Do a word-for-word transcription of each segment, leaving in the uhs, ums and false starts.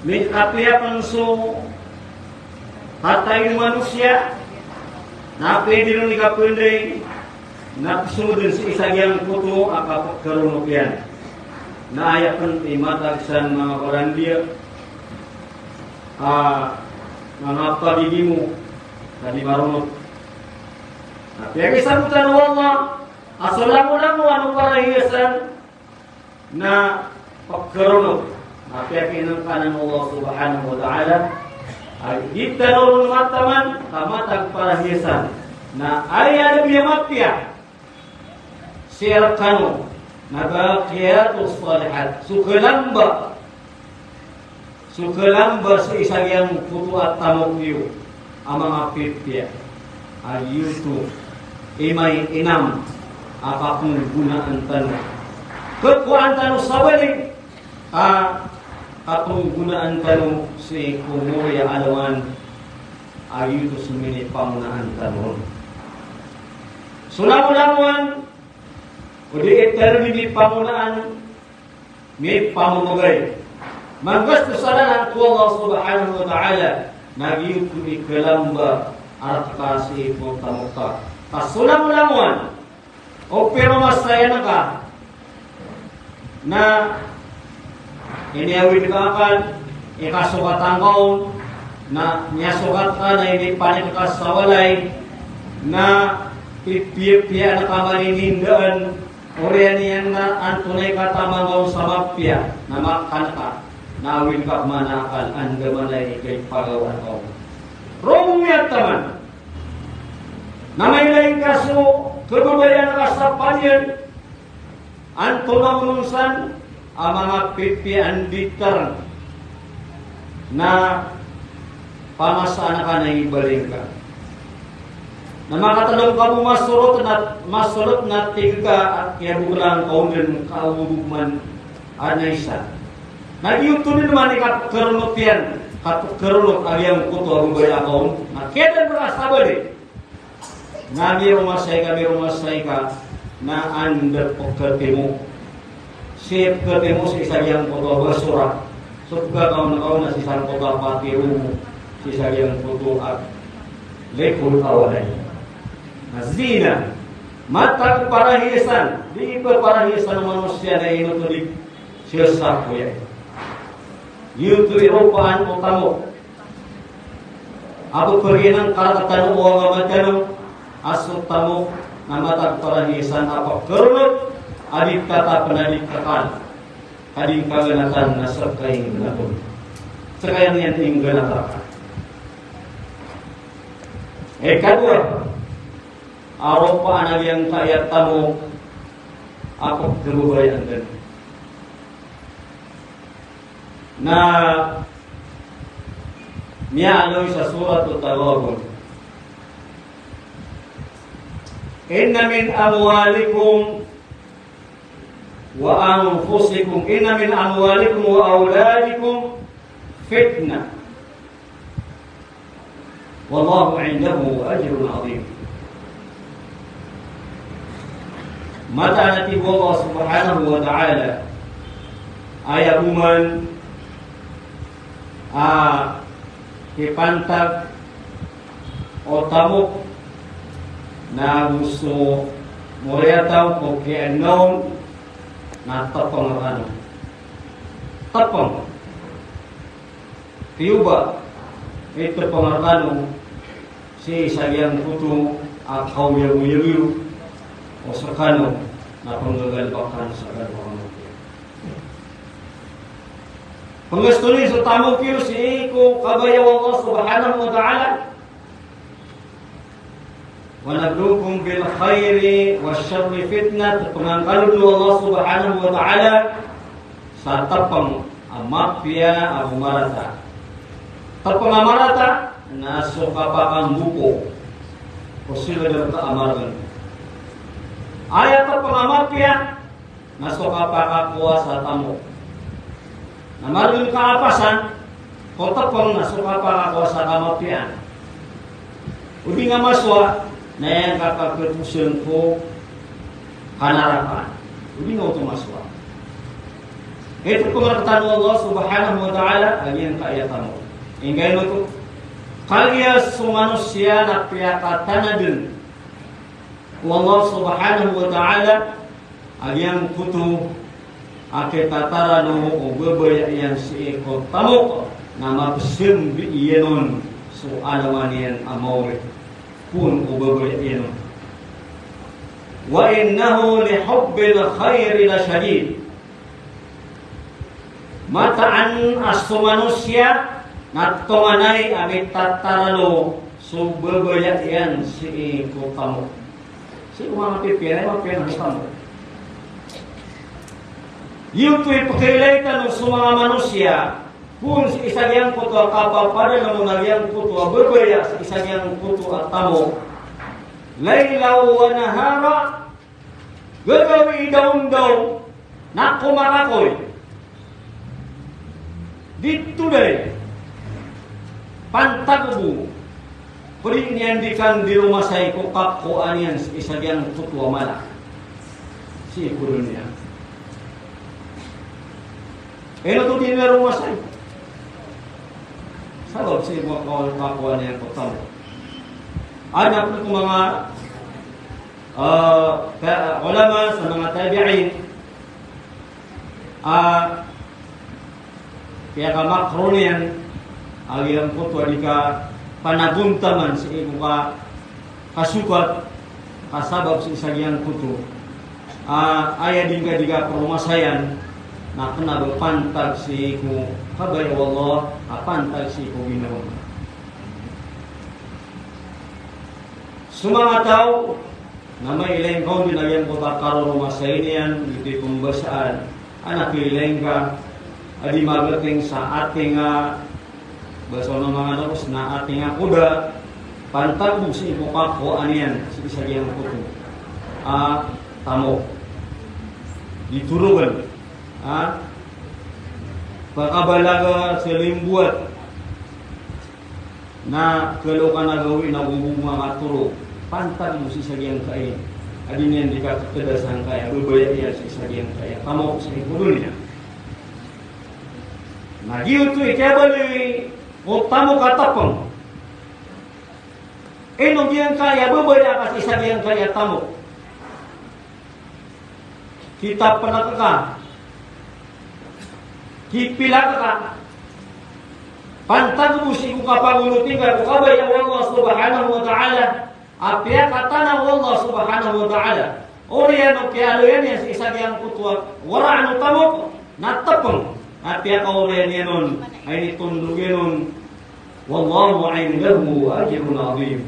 Mikapiya pn so patay o manosiya, na pwede ron i kapnday na psongdn sii sa giyangkoto a kapkaronot iyan. Na aya pn i matag san manga barandiya a manga pagigimo na di maronot. Na piyakisabotan o Allah a so langolangowan o parahiyasan na pkaronot. Na piyakinngkanan o Allah subhanahu wa ta'ala a di tano ron mataman ka matag parahiyasan. Na aya adn a mapiya sii rkano na baqiyatus salihat, so kalamba, so kalamba sii sa giyangkoto a tamok iyo a manga pipiya. A giyoto i mainam a kapnggonaan tano. Kowaan tano sabagi a kapnggonaan tano sii ko mori a alongan, a giyoto so minipangonaan tano ron. So langolangowan o di tano di mipangonaan, mipamamagay, manggasto sa lalan ko Allah subhanahu wa ta'ala, na giyoto i kalamba a rk sii ko tamok ka. Ka so langolangowan o piromasayan ka na iniyawid ka akal, ikasokat angka on, na miyasokat ka na inipanik ka sa walay, na pipiyapiyaan ka maninindaan, oriyan iyan na antonaa i katamangka on sa mapiya, na makan ka, na awid ka pman a akal, andamanaya i kaipagawaan ka on. Roo miyataman. Na mailay ka so kababayaan ka sa paniyan, antonaa on san a manga pipiya a nditar na pamasaan ka na ibaling ka. Na makatadm ka bo masolot na, masolot na tig ka a kiyaboklan ka on dn ka o bo man a na isa. Na giyoto dn man i kapkaronot iyan, kapkaronot a giyangkoto a babaya ka on. Na kiyadn ka sabagi. Na miromasay ka, miromasay ka, na anda pkatimo. Sii pkatimo sii sa giyangkoto a basura. So pkakaonkaon na sii sangkoto a patiro mo, sii sa giyangkoto a likod a walay. Na zina, matag parahiyasan, di ba parahiyasan o manosiya na ino to di siya sa koya. Giyoto i ropaan o tamok. A pphariyan angka rktano o agama tano a so tamok na matag parahiyasan a pkaronot a di tatap na di kakal. Ka di ngka ganatan na ska i ngganat on. Ska iyan i ngganat rka. Ikadowa a ropaan a giyangkaya tamok a pkhababayaan dn na miyaaloy sa Surat At-Taghabun. Inna min amwalikum wa anfusikum, inna min amwalikum wa awladikum fitnah. Wallahu indahu ajrun azim. Mataan a tig o Allah subhanahu wa ta'ala, aya bo man a kipantag o tamok na go so moriyataw ko kiyaadn on na tpng rkano. Tpng. Tiyoba i tpng rkano sii sa giyangkoto a kaoyagoyag iyo o skano na pnggagalbk kano sa galbk a mapiya. Pnggasto niyo so tamok iyo sii ko kabaya o Allah subhanahu wa ta'ala. Wa nabluukum bil khairi wash sharri fitnah, pngankalon o Allah subhanahu wa ta'ala sa tpng a mapiya ago marata. Tpng a marata na so kapakamboko ko sii ko marata. Aya tpng a mapiya na so kapakakowa sa tamok. Na margn ka a pasan ko tpng na so kapakakowa sa kamapiyaan. O di nga masowa na aya ngka kakhatosn ko kanarakaan. O di nga oto masowa. Ito pn a katharo o Allah subhanahu wa ta'ala a giyangkaya tamok. Ingka ino oto? Kagiya so manosiya na piyakatanadan o Allah subhanahu wa ta'ala a giyangkoto a kitataralo o babaya iyan sii ko tamok na mapsambi iyan on so alaman iyan a maori pn o babaya iyan on. Wa innahu li hubbil khairi la shadid. Mataan a so manosiya na tonganay a mitataralo so babaya iyan sii ko tamok. Sii ko manga pipiya, manga pipiya na tamok. Giyoto i pkhailay tano so manga manosiya, pn sii sa giyangkoto a kapapadalm on a giyangkoto a babaya sii sa giyangkoto a tamok. Laylan wa nahara, gagawii dawndaw na komakakoy. Di today, pantag bo, pd iyan di kandiromasay ko kakowa niyan sii sa giyangkoto a mala sii ko doniya. Ino oto di niyan romasay? Sabap sii ko kakowa niyan ko tamok. Adn a pd ko manga ah, ta-, ulama sa manga tabi'in, ah, kiyakamakro niyan a giyangkoto a di kapanagontaman sii ko ka-, kasokat, ka sabap sii sa giyangkoto. Ah, aya di ngka di kapromasayan, na kna ba pantag sii ko kabaya o Allah, a pantag sii ko ginawa. So manga taw na mailay ngka on di na giyangkoto a karoromasay niyan, giyoto i pmbasaan, a na kiilay ngka a di magating sa ating a, basa o manga dokos na ating a koda, pantag bo sii ko kakowa niyan sii sa giyangkoto a tamok. Di torogan, ha? Pakabalaga sa limbowat. Na kalokan a gawii na gogo makatorog, pantag bo sii sa giyangkaya a di niyan di kakakda sangkaya babaya iyan sii sa giyangkaya tamok sii ko doniya. Na giyoto i kiyabaloy o tamok a tapng. Ino giyangkaya babaya ka sii sa giyangkaya tamok? Kitapnk ka, kipilak ka, pantag bo sii ko kapagonoti ngka ko kabaya o Allah subhanahu wa ta'ala a piyakatana o Allah subhanahu wa ta'ala. Oriyan o kiyaaloya niyan sii sa giyangkoto a waraan o tamok na tapng, na piyakaoriyan iyan on a initondog iyan on, wallahu indahu ajrun azim.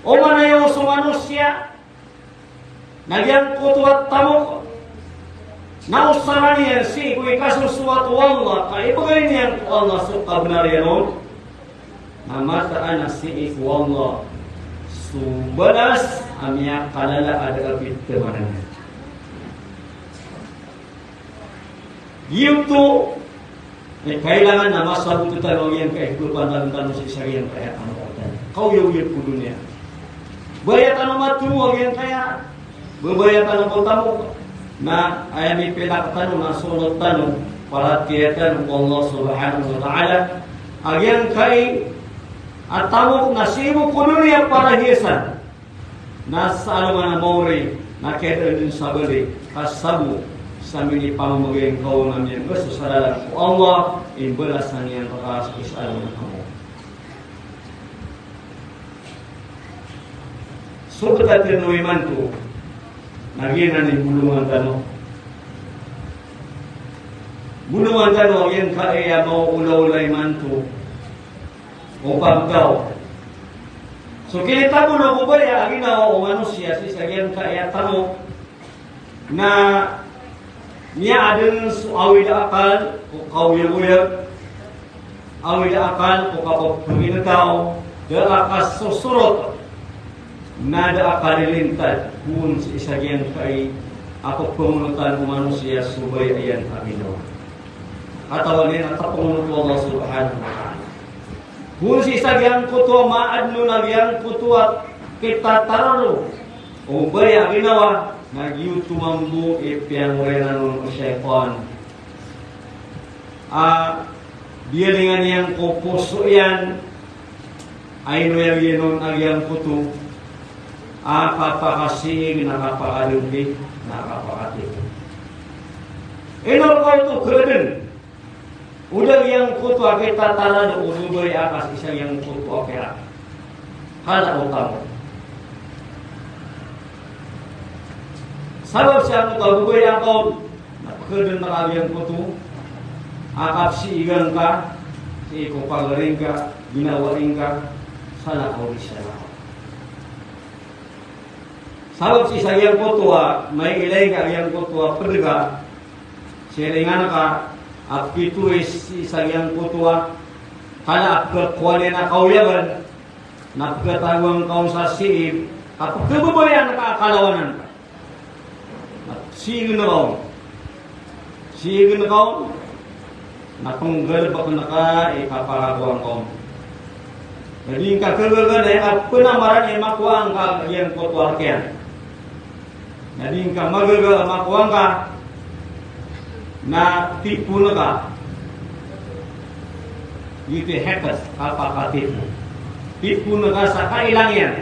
Oman a aya so manosiya na giyangkoto a tamok na osaran iyan sii ko ikasosoat o Allah, ka ibgay niyan ko Allah so kabnar iyan on, na mataan a sii ko Allah so balas a miyakalala a da a pithamanan iyan. Giyoto, eh, kailangan na masabot tano giyangkaya pantag tano sii sa giyangkaya tamok tano. Kaoyagoyag ko doniya. Baya tano matomo giyangkaya babaya tano ko tamok. Na aya mipilak tano na sonot tano, paratiyaya tano ko Allah subhanahu wa ta'ala a giyangkaya a tamok na sii bo ko doniya para hiyasan. Na sa alongan a maori na kiyadaan dn sa bali, ka sabo sa minipamamagay ngka on a miyanggasos sa lalan ko Allah, imbalasan iyan rka sa isa alongan a maori. So btad tano imanto na giyanan i bolongan tano. Bolongan tano a giyangkaya maolaola imanto o pagtaw. So kinitabolo ko baya a ginawa o manosiya sii sa giyangkaya tamok na miyaadn so awid a akal ko kaoyagoyag, awid a akal ko kapapangitaw, da a kasosorot, na da a kalilintad, phoon sii sa giyangkaya a pphangnotan o manosiya so baya iyan a ginawa. Katawan iyan a tapangonot o Allah subhanahu wa ta'ala. Phoon sii sa giyangkoto a maadn on a giyangkoto a kitataralo o baya a ginawa, Na giyoto mambo i piyangoriyanan o shaytan a biyalingan iyan ko poso iyan a ino iyan giyanan a giyangkoto a kapakasiig na kapakadengki na kapakatito. Ino rka oto khaadn o da giyangkoto a kitatarad o babay a kas isa giyangkoto a pirak. Kala o tamo. Sabap sii ko babay a kaon na pkhaadn rka giyangkoto a kapsiigan ka sii ko pagari ngka, ginawa ngka, sa lakaw di sa lakaw. Sabap sii sa giyangkoto a mailay ka giyangkoto a pd ka, siringan ka a pkitowi sii sa giyangkoto a kala a pkhakowa niyan a kaoyagan, na pkhatagowaan ka on sa siib, a pkhababayaan ka a kalawanan ka. Na siign ka on. Siign ka on, na pnggalbkn ka i kaparakowa ngka on. Na di ngka khagaga na aya ka pnamaran i makowa ngka giyangkoto a rk iyan. Na di ngka magaga a makowa ngka, na tipon ka. Giyoto i hiqd, kapakatipo. Tipon ka sa kailang iyan.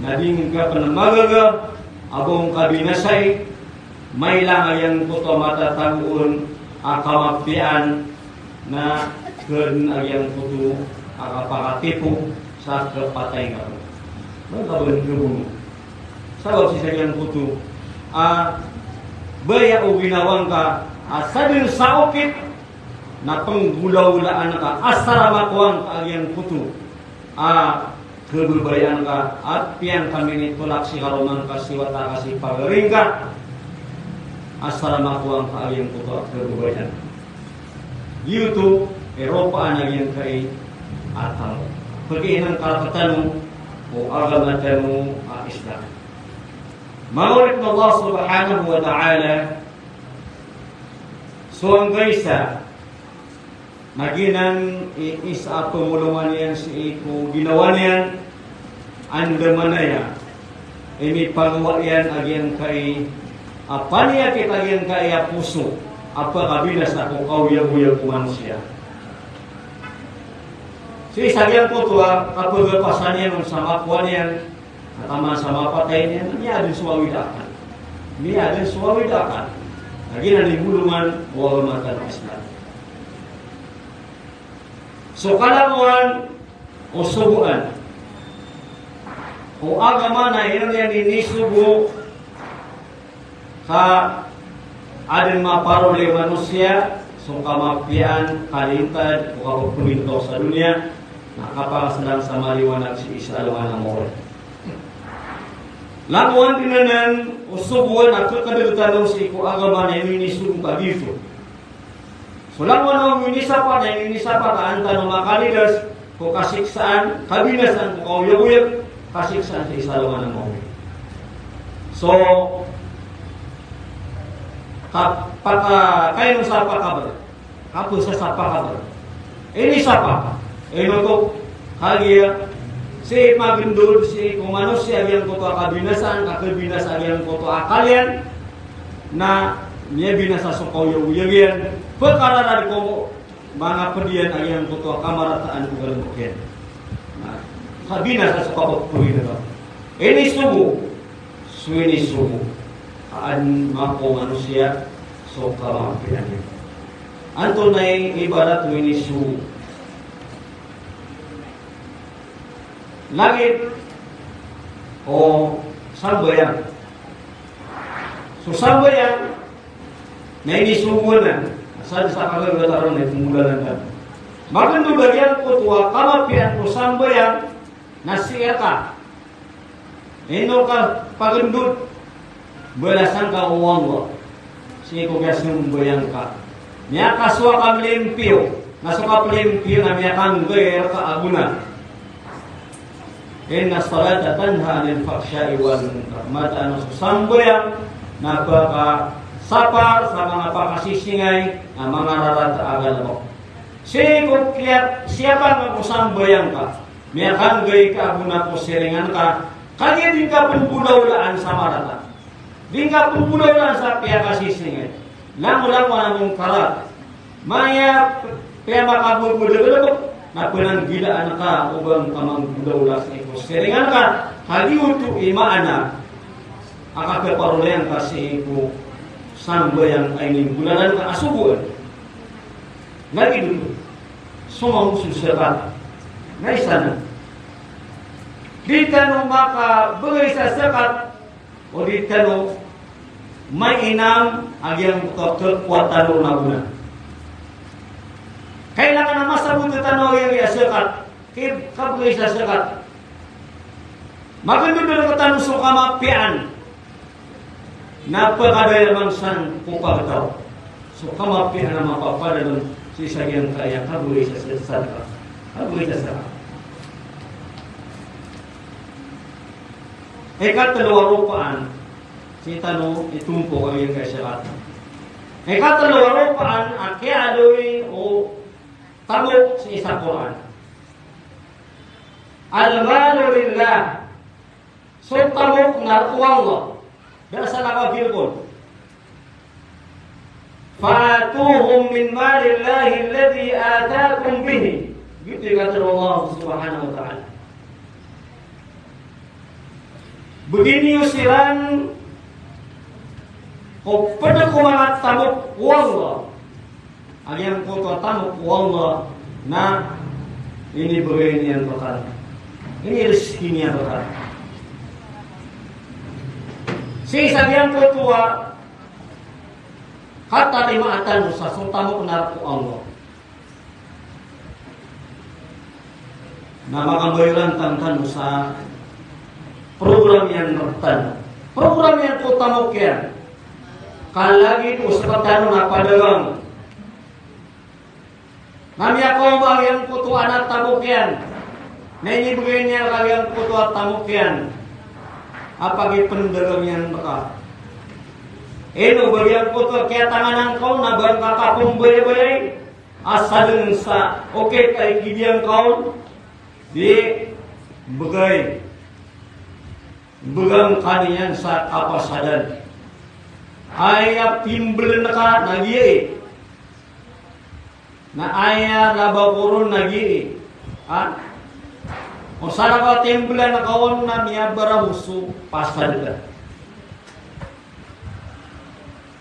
Na di ngka pn magaga a ba on kabinasai, mailang a giyangkoto a matatago on a kamapiyaan, na khaadn a giyangkoto a kapakatipo sa kapatay ngka. Ba ngka ba ngka bono. Sabap sii sa giyangkoto a baya o ginawa ngka a sadn sa okit na pnggolawlaan ka, asar a makowa ngka a giyangkoto a khababayaan ka, a piyangkaminitolak sii karoma ngka, sii wata ka, sii pagari ngka, asar a makowa ngka a giyangkoto a khababayaan. Giyoto i ropaan a giyangkai a tamo. Pkiinan ka rktano o agama tano a Islam. Manga oripn o Allah subhanahu wa ta'ala, so angkaisa na giyanan i isa a pmolongan iyan sii ko ginawa niyan, andamanaya i mipagawa iyan a giyangkai a paniyakit a giyangkai a poso a pkabinasa ko kaoyagoyag o manosiya. Sii sa giyangkoto a kapagapasan iyan on sa makowa niyan, na taman sa mapatay niyan, na miyadn so awid a akal. Miyadn so awid a akal. Na giyanan i bolongan o agama tano a Islam. So kalangowan o sogoan o agama na ino niyan inisogo ka adn maparoli o manosiya so kamapiyaan, kalintad o kapagpagintog sa doniya, na kapakaslang sa maliwanag sii sa alongan a maori. Langowan dn anan o sogoan a khakadg tano sii ko agama na ino inisogo ka giyoto. So langowan o minisapa na ino inisapa ka an tano makalidas ko kasiksaan, kabinasaan ko kaoyagoyag, kasiksaan sii sa alongan a maori. So kapaka, kaino sa pakabr, kapn sa sa pakabr. Inisapa, ino oto, kagiya sii magndod sii ko manosiya a giyangkoto a kabinasaan, ka kabinasa a giyangkoto a akal iyan, na miyabinasa so kaoyagoyag iyan, pkararad ko manga pd iyan a giyangkoto a kamarataan ko galbk iyan. Na kabinasa so kapagpagintog. Inisogo, so inisogo, adn mako manosiya so kamapiyaan iyan. Antonaa i ibarat o inisogo? Lagid o sambayang. So sambayang na inisogo anan, asar sa pagagataron na ipmolalan ka. Magndod a giyangkoto a kamapiyaan ko sambayang na sii rka. Ino ka pagndod? Balasan ka o Allah sii ko kiyasambayang ka. Miyakasowa ka mlimpiyo, na so kaplimpiyo na miyakanggay rka a gona. Inna salata tanha anil fahsha'i wal munkar. Mataan a so sambayang na pakasapar sa manga pakasisingay a manga rarata a galbk. Sii ko kiya, siyapa nga ko sambayang ka, miyakanggay ka a gona ko siringan ka, Kagiya di ngka pmbolaolaan sa marata. Di ngka pmbolaolaan sa piyakasisingay. Langolangon a mongkarat. Maya p-, piyamakabobodagalebek, na pnanggilaan ka o ba ngka manggolaola sii ko siringan ka, kagiya oto i maana a kapaparolayan ka sii ko sambayang a ininggolalan ka a sogoan. Lagid oto, so manga oso zakat. Na isa na. Di tano makabegay sa zakat, o di tano mainam a giyangkoto a khakowa tano na gona. Kailangan a masabot tano a giyangkaya zakat, ki-, kabegay sa zakat. Magandodon rktano so kamapiyaan. Na pkadaya man san ko pagtaw. So kamapiyaan a mapapadalm sii sa giyangkaya kabegay sa zakat. Kabegay sa zakat. Ikatlo a ropaan, sii tano itompok a giyangkaya zakat. Ikatlo a ropaan a kiyaaloy o tamok sii sa Qur'an. Al-malu lillah. So tamok na rk o Allah. Da sa lakaw a girkon. Fa'atuhum min malillahi alladhi atakum bihi. Giyoto i katharo o Allah subhanahu wa ta'ala. Bgi niyo siran ko pd ko manga tamok o Allah. A giyangkoto a tamok o Allah na inibgay niyan rkano. Inirizki niyan rkano. Sii sa giyangkoto a katarimaa tano sa so tamok na rk o Allah. Na makambayoran tano sa program iyan rktano. Program iyan ko tamok iyan. Kalagid o sktano na padagang. Na miyakaoma a giyangkoto a tamok iyan. Na inibgay niyan rka a giyangkoto a tamok iyan a pagipndagang iyan rka. Ino ba giyangkoto a kiyatanganan ka on na ba ngka kapmbayabayai? Asal sa okit a ikidiyan ka on, di bgay. Bgan ka niyan sa kapasadan. Aya pimbl ka na giya i. Na aya laba ko ron na giya i. Ha? O sa laba timblan ka on na miyabaraw so pasad ka.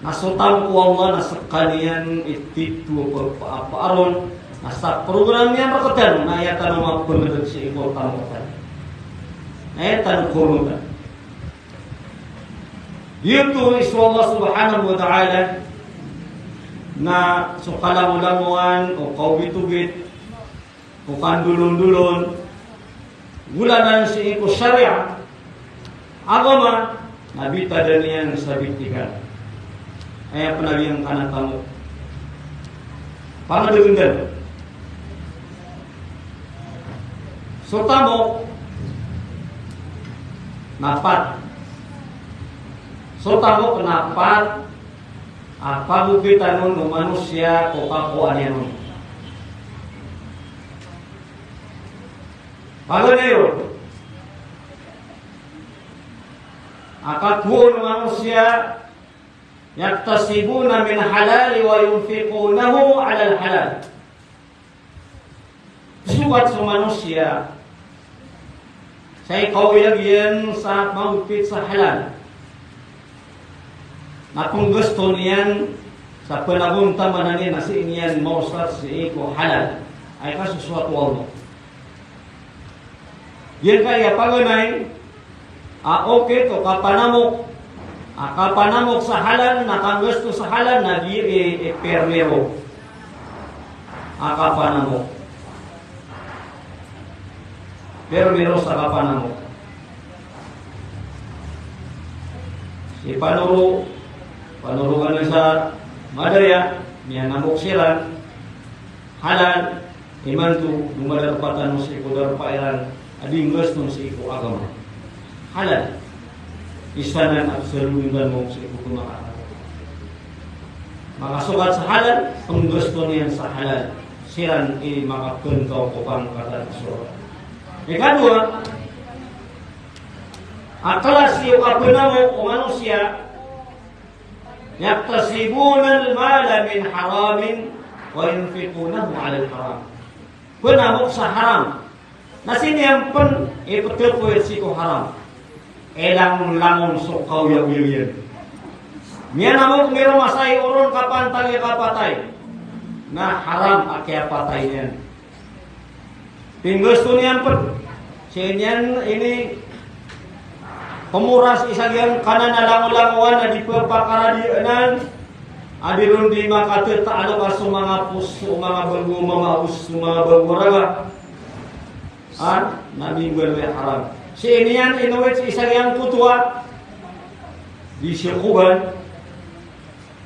Na so tamok o Allah na skaniyan i titho a pagpaaparon, na sa program iyan rktano, na aya tano mapngdg sii ko tamok tano. Na aya tano konotan. Giyoto i so Allah subhanahu wa ta'ala, na so kalangolangowan o kaogitogit, o kandolondolon, golalan sii ko sharia, agama, na bitadan iyan sa bitikan. Aya pn a giyangkanan a tamok. Pangdgn dn. So tamok na pat. So tamok na pat a pagokitan on o manosiya ko kakowaan iyan on. Paganay on a kakowaan o manosiya, yaktasibuna min halal wa yunfiqunahu alal halal. Sogat so manosiya sa ikaoyag iyan sa mangopit sa halal. Na pnggasto niyan sa pnagontamanan iyan a sii niyan maosar sii ko halal. Aya kasosoat o Allah. Giyangkaya paganay a okit o kapanamok, a kapanamok sa halal, na kanggasto sa halal, na giya i, i primero a kapanamok. Primero sa kapanamok. Si panoro, panoro ka na sa madaya, miyanamok siran, halal, imanto, o madarpa tano sii ko darpa iran a di nggasto sii ko agama. Halal. Isa nan a pzalowin tano sii ko pmaka. Makasogat sa halal, pnggasto niyan sa halal. Siran i makapntaw ko pangkatan a sorga. Ikadowa, A klasi o kapanamok o manosiya, yaktasibunal mala min haramin wa yunfiqunahu alal haram. Panamok sa haram. Na sii niyan pn ipthapoy sii ko haram. Ilangon-langon so kaoyagoyag iyan. Miyanamok, miromasa i oron kapantag iyan kapatay. Na haram a kiyapatay niyan. Pinggasto niyan pn. Sii niyan ini pmoras isa giyangkanan a langolangowan a di pphakaradiyaan, a di ron di makatataalo ka so manga pos, so manga bago, manga os, so manga bago raga. Ha? Na minggoan a haram. Sii niyan inowit isa giyangkoto a di sii koban.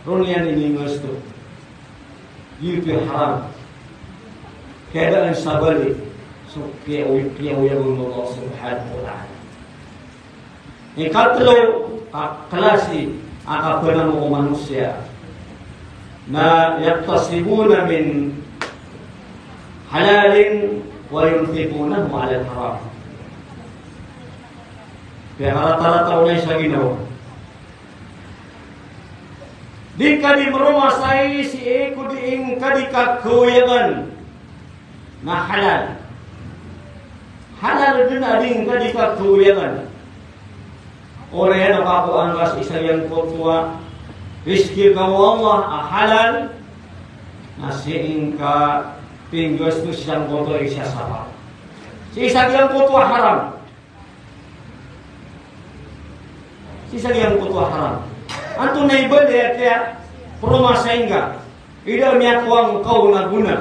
Ron iyan iningasto. Giyoto i haram. Kiyadaan sa bali so kiyaoy-, kiyaoyagan o Allah Subhanahu wa Ta'ala. Ikatlo a klasi a kapanamok o manosiya na yaktasibuna min halalin wa yunfiqunahu alal haram. Piyakaratarata o na isa ginawa. Di ka di mromasay sii ko di ngka di kakaoyagan na halal. Halal dn a di ngka di kakaoyagan. Oriyan o kakowa ngka sii sa giyangkoto a rizki ka o Allah a halal, na sii ngka pinggasto sii sangkoto a isa sapa. Sii sa giyangkoto a haram. Sii sa giyangkoto a haram. Antonaa i bali a kiyapromasay ngka? Ida a miyakowa ngka on a gona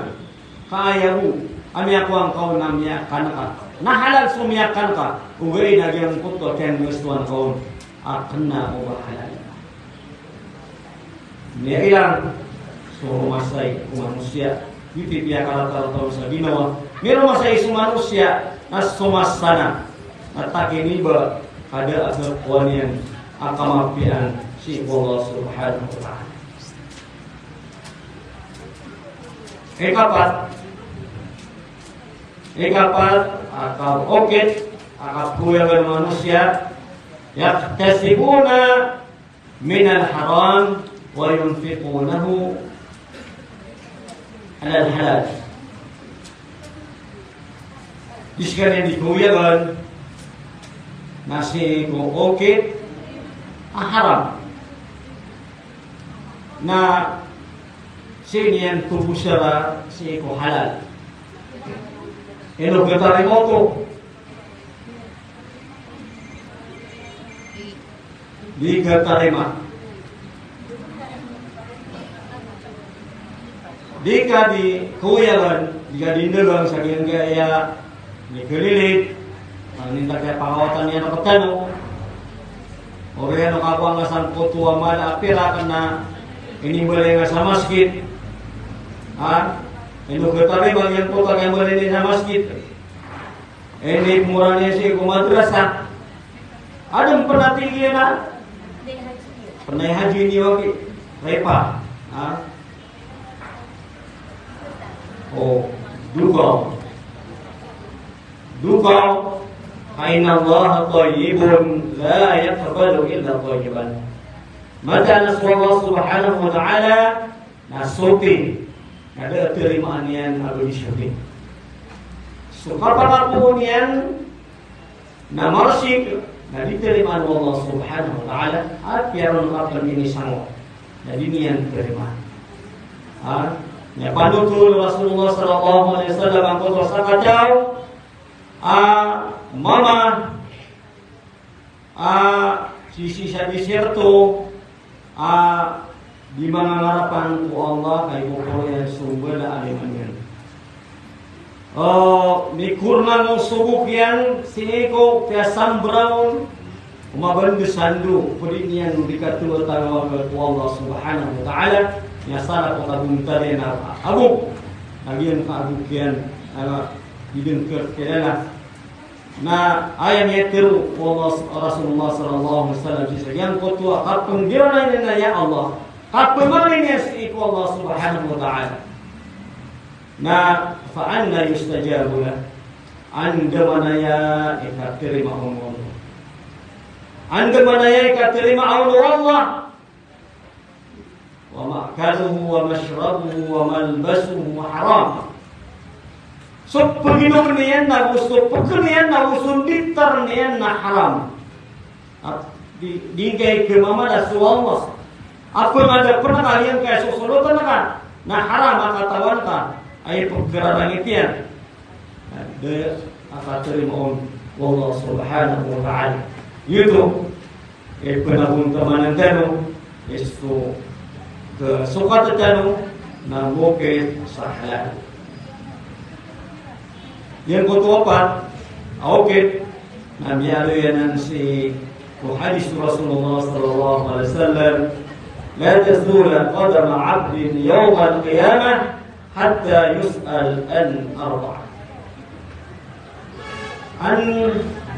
ka aya bo a miyakowa ngka on a miyakan ka. Na halal so miyakan ka, ogaid na giyangkoto a kiyanggastoan ka on a kna o ba halal. Miyailay so romasay o manosiya. Giyoto i piyakaratarata on sa ginawa. Miromasay so manosiya na so masa na, na takiniba ka da a kakowa niyan a kamapiyaan sii ko Allah Subhanahu wa Ta'ala. Ikapat, ikapat a kaokit a kakoyagan o manosiya, yaktasibuna minal haram wa yunfiqunahu alal halal. Di skaniyan di koyagan na sii ko okit a haram, na sii niyan tobosara sii ko halal. Ino katarima oto? Di katarima. Di ka di koyagan, di ka di ndagang sa giyangkaya, di kalilid, a, minta kaya pangawatan iyan a pagtano. Oriyan o kakowa ngka sangkoto a mala a pirak na inimbalay ngka sa masgit. Ha? Ino katarima giyangkoto a kiyambalay niyan sa masgit? Inipmora niyan sii ko madrasa. Adn pn a tig iyan a pnay haji niyo aki. Repa. Ha? O, dogaw. Dogaw. Fa innallaha tayyibun la yaqbalu illa tayyiban. Mataan a so Allah Subhanahu wa Ta'ala na soti, na da a tarimaan iyan a ba di soti. So kapakapoon iyan na marsik, na di tarimaan o Allah Subhanahu wa Ta'ala, apiya ron ka pn inisango, na di niyan tarimaan. Ha? Aya panothol o Rasulullah sallallahu alaihi wasallam angkoto a sakataw a mama a sisii sa disyerto a di mangararapan ko Allah ka ipoporo iyan so mbala a lima niyan. O, mikornang o sobok iyan sii ko kiyasambra on o mabanda sa ndo, pd iyan di katotawag ko Allah Subhanahu wa Ta'ala, miyasala ko kagontal iyan a agok, a giyangkai a agok iyan a di dn kakilala. Na aya miyatharo o Allah, Rasulullah sallallahu alaihi wasallam sii sa giyangkoto a kapnggiraw niyan a ya Allah, kapmangni niyan sii ko Allah Subhanahu wa Ta'ala, na fa anna yustajabu lah, andamanaya i katarima on o Allah. Andamanaya i katarima on o Allah. Wa ma'kaluhu wa mashrabuhu wa malbasuhu haram. So paginom iyan na, so pkn iyan na, so nditar iyan na haram. At di, di ngka i kmamala so Allah. Apiya nga da pn a giyangkaya so solotn ka na haram a katawan ka a ipkhararangit iyan. Da a katarima on o Allah subhanahu wa ta'ala. Giyoto i pnagontaman tano, isto ka sokat tano na mokit sa halal. Giyangkoto a pat a okit na miyaaloy anan sii ko hadis o Rasulullah sallallahu alaihi wasallam, "La tazulu qadama abdin yawmal qiyamah hatta yus'al an arba'a. An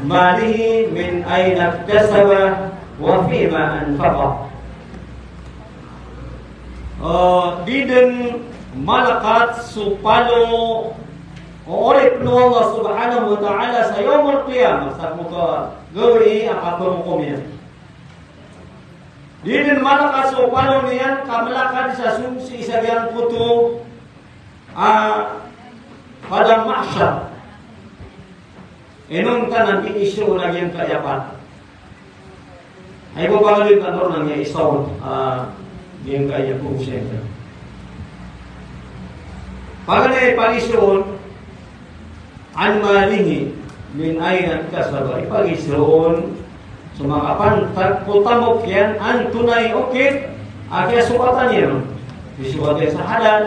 malihi min ayna iktasabah wa fima anfaqah." Eh, di dn malakat so palo o oripn o Allah subhanahu wa ta'ala sa yawmal qiyamah, sa ko kagawii a kapngkokom iyan. Di dn malakat so palo niyan ka mlakad sa so, sii sa giyangkoto a padang mahshar. Inonta na di iso na giyangkaya pat. Ay bo, pangaloy tano na giyangkaya iso, ah, giyangkaya ko siyempre. Paganay pag-iso on, an malihi min ayna iktasabah, ipag-iso on so makapantag ko tamok iyan, antonaa i okit a kiyasokatan iyan on. Pisokat iyan sa halal,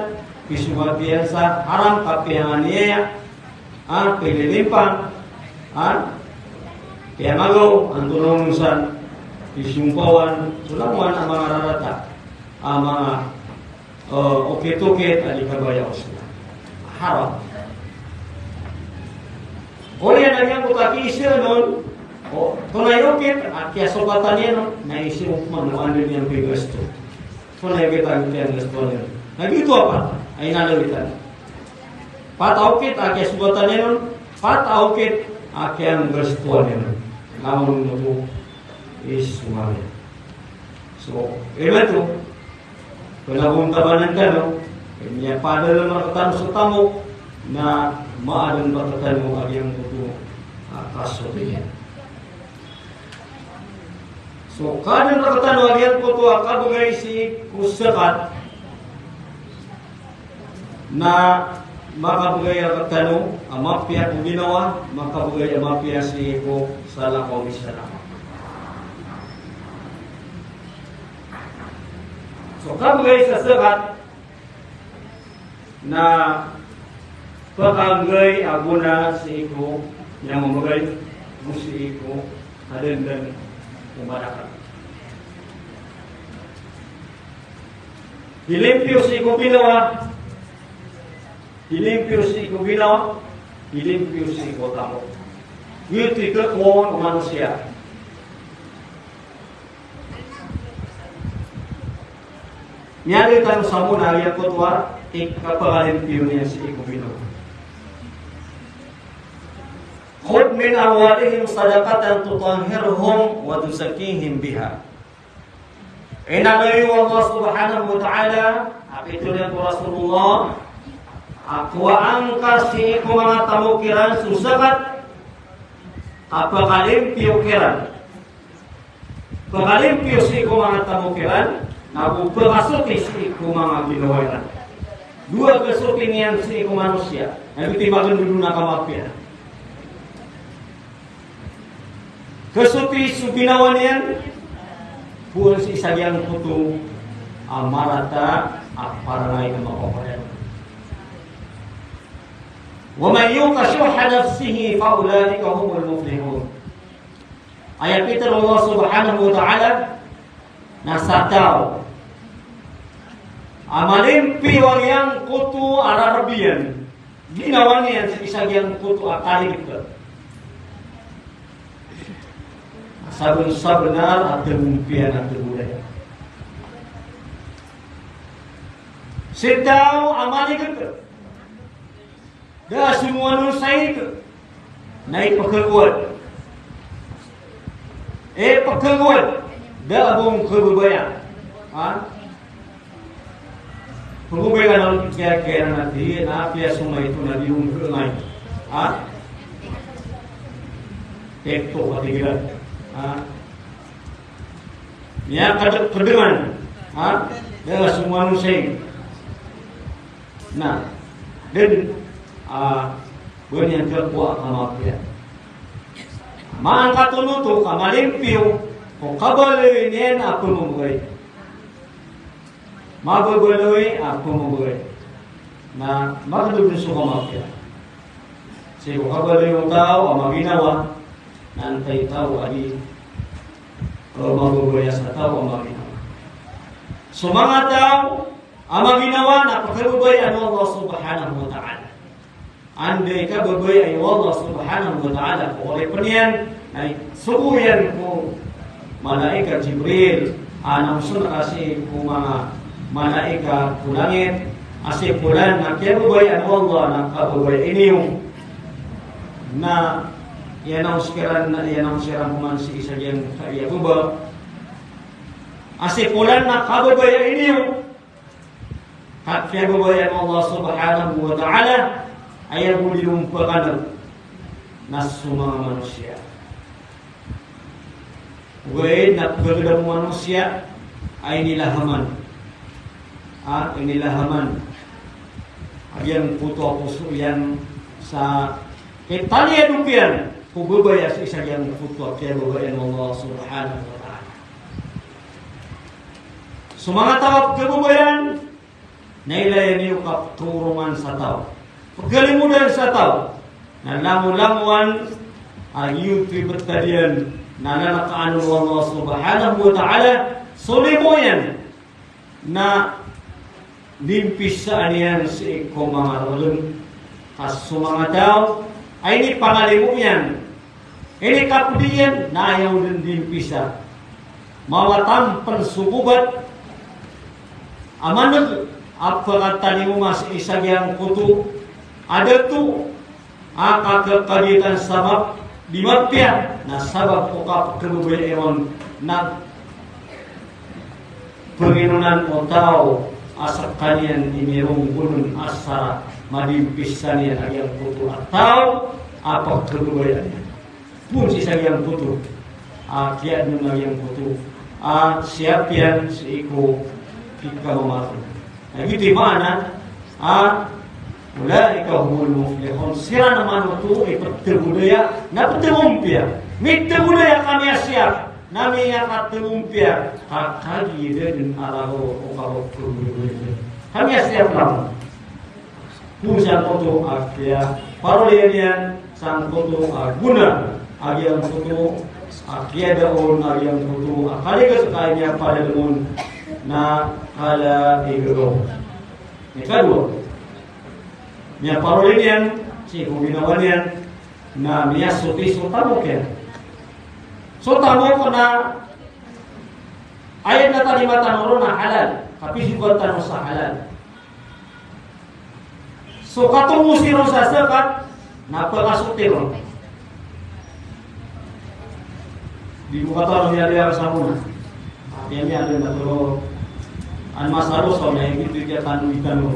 pisokat iyan sa haram, kapiyanganiyaya, ah, pililimpang, ah, piyamagaw, antonaa on san, pisompawan, so langowan a manga rarata, a manga eh, okit-okit a di kabaya o Islam. Haram. Oriyan a giyangkoto a kiisoon on, o, antonaa i okit a kiyasokatan iyan on, na iso man o anda niyan pigasto. Antonaa i okit a kiyanggastoan iyan on. Na giyoto a pat a inaloy tano. Pat a okit a kiyasokatan iyan on, pat a okit a kiyanggastoan iyan on. Langon oto i somali. So, imanto, panagontaman tano, miyapadalm rktano so tamok, na maadn rktano a giyangkoto a kasotiyan. So, kaadn rktano a giyangkoto a kabgay sii ko zakat, na makabgay rktano a mapiya ko ginawa, makabgay a mapiya sii ko salakaw i salakaw. So, kabgay sa zakat na pkangay a gona sii ko miyamamagay, go sii ko kadndn o madakl. Hilimpiyo sii ko ginawa, hilimpiyo sii ko ginawa, hilimpiyo sii ko tamok. Giyoto i khakowa o manosiya. Miyaaloy tano sa mona a giyangkoto a ipkhapalimpiyo niyan sii ko ginawa. Khudh min amwalihim sadaqatan tutahhiruhum wa tuzakkihim biha. Inaloy o Allah subhanahu wa ta'ala, a pitharo iyan ko Rasulullah, a kowaa ngka sii ko manga tamok iran so zakat, a pkhalimpiyo kiran. Pkhalimpiyo sii ko manga tamok iran, na go pkhasoti sii ko manga ginawa iran. Dowa kasoti niyan sii ko manosiya, na go timbang dn a kamapiya. Kasoti so ginawa niyan, poon sii sa giyangkoto a marata a parangay a makapaparan. Wa man yuqa shuhha nafsihi fa ulaika humul muflihun. Aya pitharo o Allah subhanahu wa ta'ala, na sa taw a malimpiyo a giyangkoto a rarb iyan, ginawa niyan sii sa giyangkoto a kaligpt. Sabn-sabnar a tgompiyan a tgolay. Sa taw a maligpt. Da a somowan on sa ig na ipkhagowad. Eh, pagkagowad, da a ba on kababaya. Ha? Pagkagowad ka na kiyakiya na ti, na apiya so maito na di on kangay. Ha? TikTok a tig iran. Ha? Miyakadek-kedengan. Ha? Da so manosiya. Na, den, ah, ba niyan kakowa ka mapiya. Maan ka tonoto ka malimpiyo ko kabaloy niyan a pemembegay. Mababaloy a pemembegay. Na, makadodo so ka mapiya. Sii ko kabaloy o taw a maginawa, na antaa i taw a di, eh, mababaya sa taw a maginawa. So manga taw a maginawa na pekababayaan o Allah Subhanahu wa Ta'ala. Anda i kababayai o Allah Subhanahu wa Ta'ala ko oripen iyan, na sogo iyan ko malaikat Jibril, a naoson ka sii ko manga malaikat ko langit, a sii ko lan a kiyababayaan o Allah na kababayai niyo. Na iyanaos kiran, na iyanaos kiran ko man sii sa giyangkaya baba. A sii ko lan a kababayai niyo. Ka kiyababayaan o Allah Subhanahu wa Ta'ala, aya bo di lompakan na so manga manosiya. Ogaid na pegedam o manosiya a inilahaman. A, inilahaman a giyangkoto a poso iyan sa kitaliyadok iyan ko babaya sii sa giyangkoto a kiyababayaan o Allah Subhanahu wa Ta'ala. So manga taw a pekababayaan, na ilaya niyo kapetorongan sa taw, pekalimodan sa taw, na langolangowan a giyoto i betad iyan, na lalakaan o Allah Subhanahu wa Ta'ala so limo iyan, na nimpisaan iyan sii ko manga regen. Ka so manga taw a inipangalimo iyan, inikapedi iyan, na aya on den di mpisa. Mawatan pen so gobat a maneg a pekatalingoma sii sa giyangkoto a dato a kakekaditan sabap di mapiya, na sabap ko kapekebebaya iron na penginonan o taw a sekaniyan i mironggonon a sara, madimpisan iyan a giyangkoto a taw a pekebebaya niyan. Pun sii sa giyangkoto a kiyaadn a giyangkoto a siyapiyan sii ko pikamamato. Na giyoto i maana a ulaika humul muflihun. Siran man oto i petegodaya, na petegompiya. Mitegodaya kami a siyap, na miyakategompiya ka kagiya da den a rago o karogo. Kami a siyap lamang. Pun sangkoto a kiyaparoliyan iyan, sangkoto a gona a giyangkoto a kiyadaon a giyangkoto a kaligas ka iniyapadalem on na kala i gagaw. Ikadowa, miyaparoli niyan sii ko ginawa niyan na miyasoti so tamok iyan. So tamok na aya na tarima tano ron na halal, kapisogat tano sa halal. So katongosi ron sa zakat na pekasoti ron. Di ko katawan, miyaliar sa mona. Ati ami anda na tolo an masalo sa na igi tu ikiya tano di tano.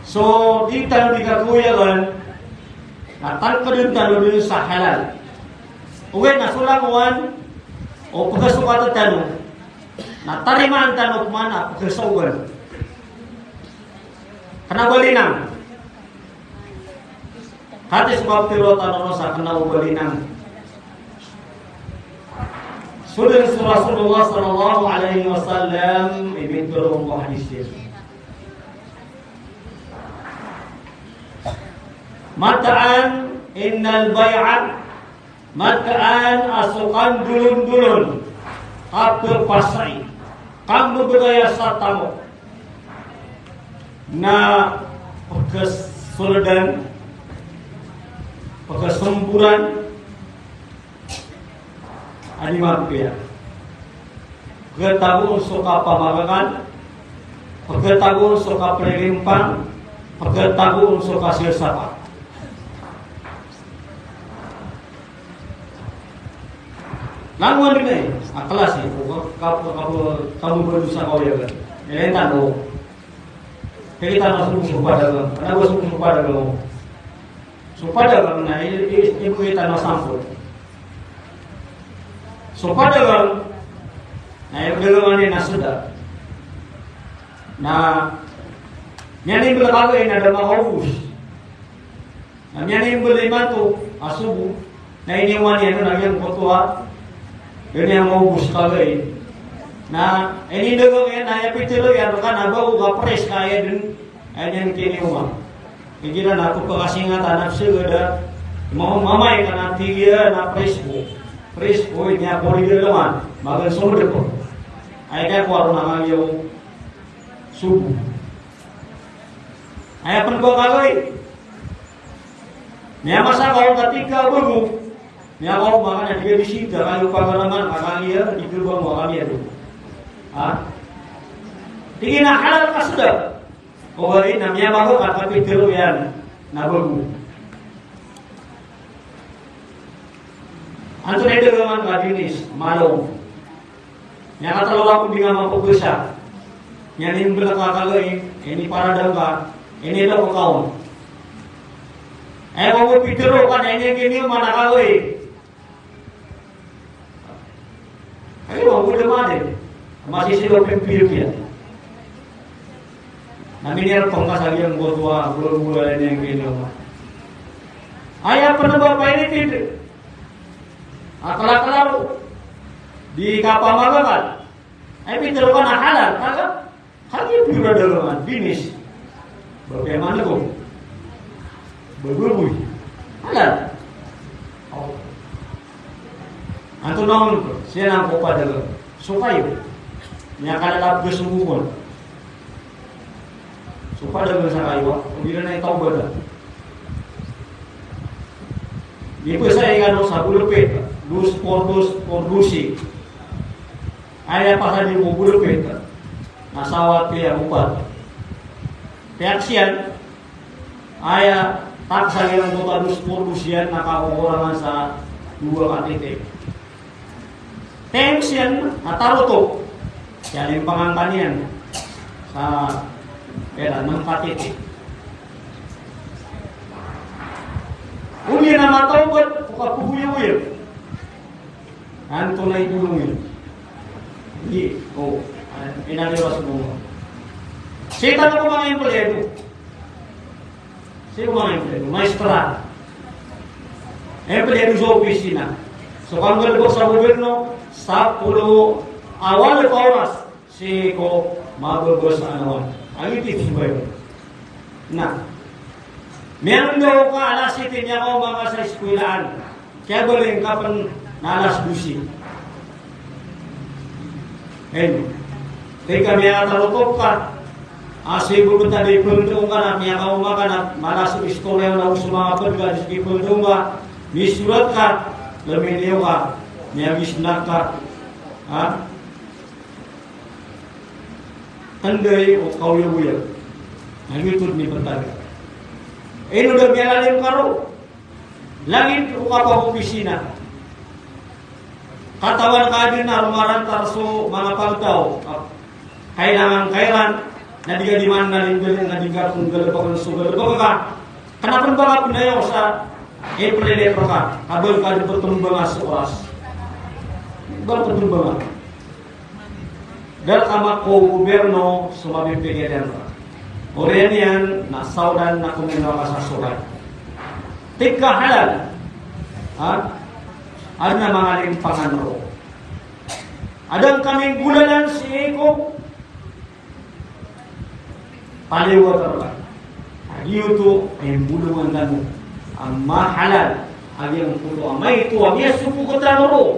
So di tano di kakoyagan na tangkeden tano den sa halal. Ogaid na so langowan o pekasokatan tano na tarimaan tano pman a pekesaogan. Kena o ba linang. Katii so kaptero tano ron sa kena o ba linang. So den so Rasulullah sallallahu alaihi wasallam i mitharo ko hadis iyan. Mataan innal bay'a Mataan a so kandolondolon, kapepasai, kambebegaya sa tamok, na pekesoledan, pekesemburan a di mapiya. Peketagoon so kapamagakan, peketagoon so kapririmpang, peketagoon so kasilsapa. Langon di na i, a klasi, ka, ka, ka, ka, kamobadosa ka oyagan. Ilay tano. Kaya tano so, so padagang. Kna ba so, so padagang. So padagang na i, i, ibgay tano a sampol. So padagang na i, padagang iyan na sda. Na miyanimbil kagay na da makaobos. Na miyanimbil imanto a sobo, na iniyoman iyan on a giyangkoto a, da niyan maobos kagay. Na inindagang iyan, na aya pitharo iyan rka na bago ka pris ka aya dn, aya niyan kiniyoma. Igira na pphakasingatan a psagad a, ma-, mamay ka na tig iyan a pris ko. Pris ko, iniya ko ri da langon, magan so mdp. Aya kiyakowa ron na kagiya o sobo. Aya pn ba kagay. Miyamasa ka on katika bago. Miyakaoma ka na di ka bisita, kagiya pagaraman ka, kagiya di ka ba mo, kagiya do. Ha? Tig iyan a halal ka sda. Oway, na miyamasa ka, kapitharo iyan na bago. Antonaa i dagangan ka? Binis, malong. Miyakatlo ako di nga mapagasa. Miyanimbl ka kagay, iniparadang ka, inilok ka on. Aya ko pitharo ka na iniyan kiniyoman a kagay. Ay, wa, wala man din. Masisilo pimpil kiya. Na minir pangkasal iyan ko tuwa, gula-gula iyan kiniyoman. Aya pn ba pinipilit. Akal-akal ako. Di kapamagakan. Ay, pitharo ka na halal, kaga? Kagiya pira dagangan, binis. Ba piyamana ko. Ba baboy. Halal. O. Antonaa on ko, siya na ko padagang. So kayo. Miyakalalapas so bokon. So padagang sa kayo, o di na itaw bada. Di ba sa ingano sa bolpit, dos por dos por dose. Aya pasad iyan ko bolpit, na sawa tiya opat. Tiyak siyan, aya taksa iyan ko dos por dos iyan na kakokorangan sa dowa ka titi. Times iyan na tarotop. Siyan i pangangkan iyan sa pera, nem ka titi. Odi na matawbat ko kapogoyagoyag. Antonaa i bolong iyan? Di, o, inaliwas mo. Sii tano ko manga empleyado. Sii ko manga empleyado, maestra. Empleyado sa opisina. So kanggalbk sa gobyerno, sapolo a walay ka oras sii ko mababasa a nawan. Agi tips ko iyan. Na miyandaw ka alas siyete, miyakaoma ka sa eskwelaan. Kiyabaling ka pn na alas dose. Ayun. Tig ka miyakatarotop ka. A sii bo btad i pndoon ka na miyakaoma ka na mala so istorya na o so manga pd ka, di so kipndoon ka. Misorat ka, lminiyo ka, miyagisnak ka. Ha? Tnday o kaoyagoyag. Na giyoto dn i pntag. Ino da miyalalim ka roo? Lagid o kapag-opisina. Katawan ka dn a romarantar so manga pagtaw. Kailangan, kailangan na di ka di man na linggaling na di ka pnggalbkn so galbk ka. Kna pn ba ka pnayaw sa iplilip rka, ka ba ka di ptmbanga so oras. Ba ptmbanga. Da rka mako gobyerno so mabibgay iyan. Oriyan iyan na saolan na kominowa ka sa sokay. Tig ka halal. Ha? Adn a manga limpangan roo. Adn kami golalan sii ko paliwat rka. Giyoto i mbolongan tano a mahalal. A giyangkoto a maito a miyasogo ko tano roo.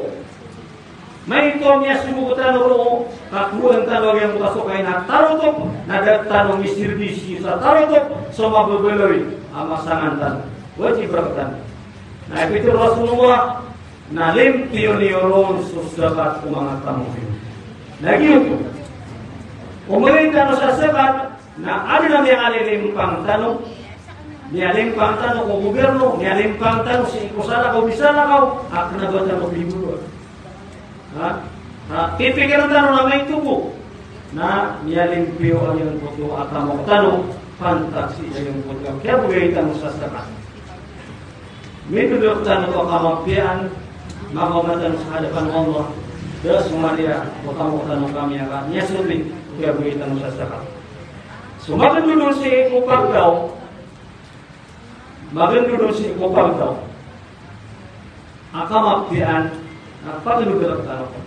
Maito a miyasogo ko tano roo, ka kowaan tano a giyangkoto a sokay na tarotop, na da tano misirbisyo sa tarotop so mababaloy a masangan tano. Wajib rktano. Na pitharo o Rasulullah, na limpiyo niyo ron so zakat ko manga tamok iyo. Na giyoto, o mbayadan tano sa zakat, na adn a miyalilimpang tano, miyalimpang tano ko gobyerno, miyalimpang tano sii ko salakaw, misalakaw, a kna ba tano pimbawa. Ha? Ha, pipikiran tano na maito bo. Na miyalimpiyo a giyangkoto a tamok tano, pantak sii sa giyangkoto a kiyabgay tano sa zakat. Mitodok tano ko kamapiyaan, makaoma tano sa hadapan o Allah, da so mariya o tamok tano ka miyaka, miyasold ko kiyabgay tano sa zakat. So magandodon sii ko pagdaw, magandodon sii ko pagdaw a kamapiyaan, na pagandodon tano.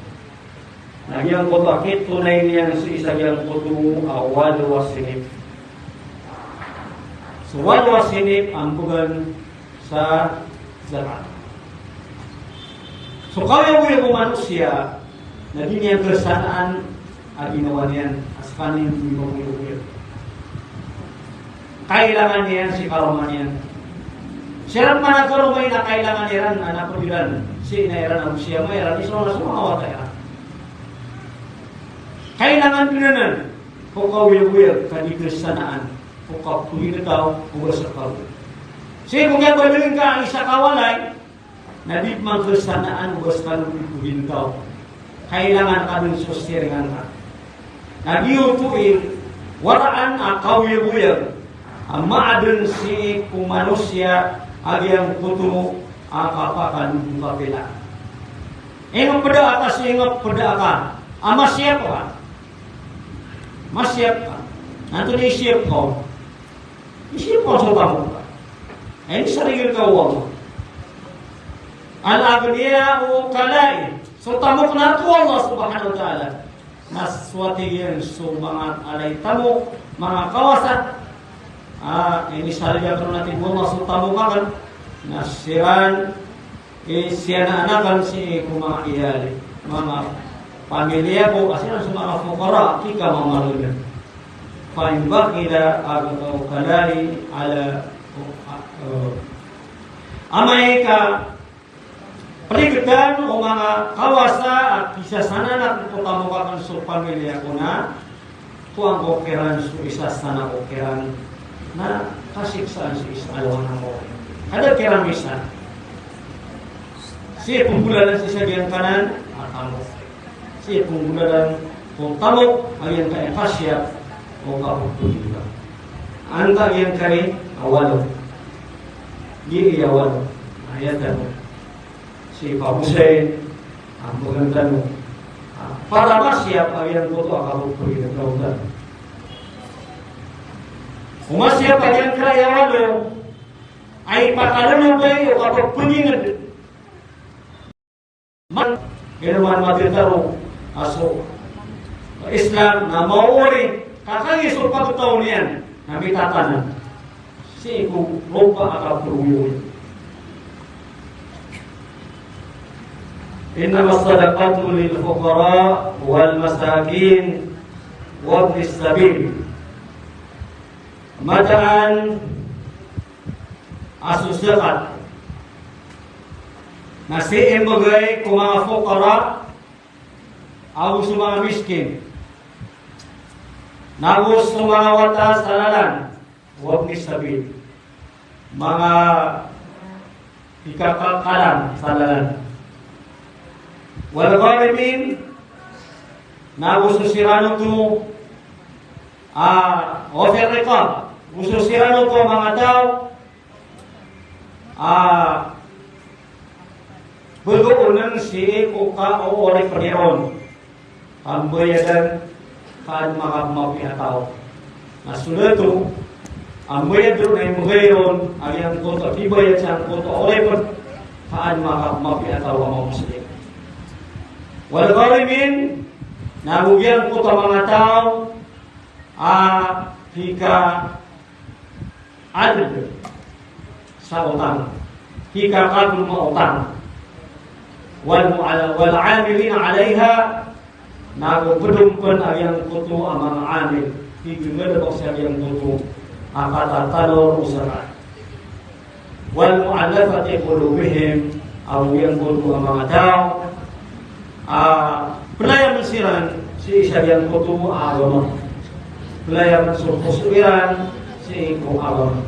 Na giyangkoto a kitonay niyan sii sa giyangkoto a walo a sinip. So walo a sinip a mbegan sa zakat. So kaoyagoyag o manosiya na di niyan kasanaan a ginawa niyan a skaniyan di magoyagoyag. Kailangan iyan si karoma niyan. Siran man a karoma iyan a kailangan iran a napd iran sii na iran a mosiyama iran i so manga wata iran. Kailangan dn anan ko kaoyagoyag ka di kasanaan ko kapohintaw o ba sa kaw. Sii ko kiyabaloy ngka a isa ka walay, na di pman kasanaan o ba skano di pohintaw. Kailangan ka dn so siringan ka. Na giyoto i waraan a kaoyagoyag a maadn sii ko manosiya a giyangkoto a kapakandod o kapila. Ino pda ka sii, ino pda ka a masiyap ka. Masiyap ka. Na antonaa i siyap ka on? Isiyap ka on so tamok ka. Ay, sarign ka o Allah. Al-aghniya'u kala'i. So tamok na rk o Allah subhanahu wa ta'ala na so, tig iyan, so manga alay tamok, manga kawasa. Ah, inisarign akn, tig o Allah, so tamok akn na siran i siyanaan akn sii ko manga iyali, manga pamilya ko, a siran so manga fuqara, di ka mamaln. Fa in bakhila aghnawhu kala'i ala, amay ka pligtan o manga kawasa a kisasanaan ko tamok akn so pamilya ko na kowan ko kiran so isa sa na ko kiran na kasiksaan so isa a lawan angkoto. Kada kiran isa. Sii pnggolalan sii sa giyangkanan a tamok. Sii pnggolalan ko tamok a giyangkai a kasiyap o kapagpagpagpag. Antaa giyangkai a walo? Giya walo. Aya tano. Sii pagosay, a, mbagan tano. A, para masiyap a giyangkoto a kapagpagpagpag. O masiyap a giyangkai a walo, a ipakalolobay o kapagpagpagpag. Man, ino man matitaro a so Islam na maori, ka kagiya so pagtaw niyan na mitatanan sii ko lopa a kaproyoy. Innamas sadaqatu lil fuqara wal masakin wabnis sabil. Mataan a so zakat na sii mbgay ko manga fuqara ago so manga miskin, nago so manga wata sa lalan, wabnis sabil, manga pikakakalan sa lalan, wal gharimin, nago so siran oto a, wa fir riqab, go so siran oto a manga taw a bgo onen sii ko kaoripn iron, kambayadan ka adn a makapmapiya a taw. Na so dato a mbayad ron na imbgay ron a giyangkoto a kibayad sangkoto a oripn ka adn a makapmapiya a taw a manga Muslim. Wal gharimin, nago giyangkoto a manga taw a pika adn sa otang, pika katon maotang. Wal mu'ala-, wal 'amilina 'alayha, nago pd on pn a giyangkoto a manga 'amil, pika ngalbk sa giyangkoto a katatalor o zakat. Wal mu'allafati qulubuhum, ago giyangkoto a manga taw a playamen siran sii sa giyangkoto a agama. Playamen so poso iran sii ko agama.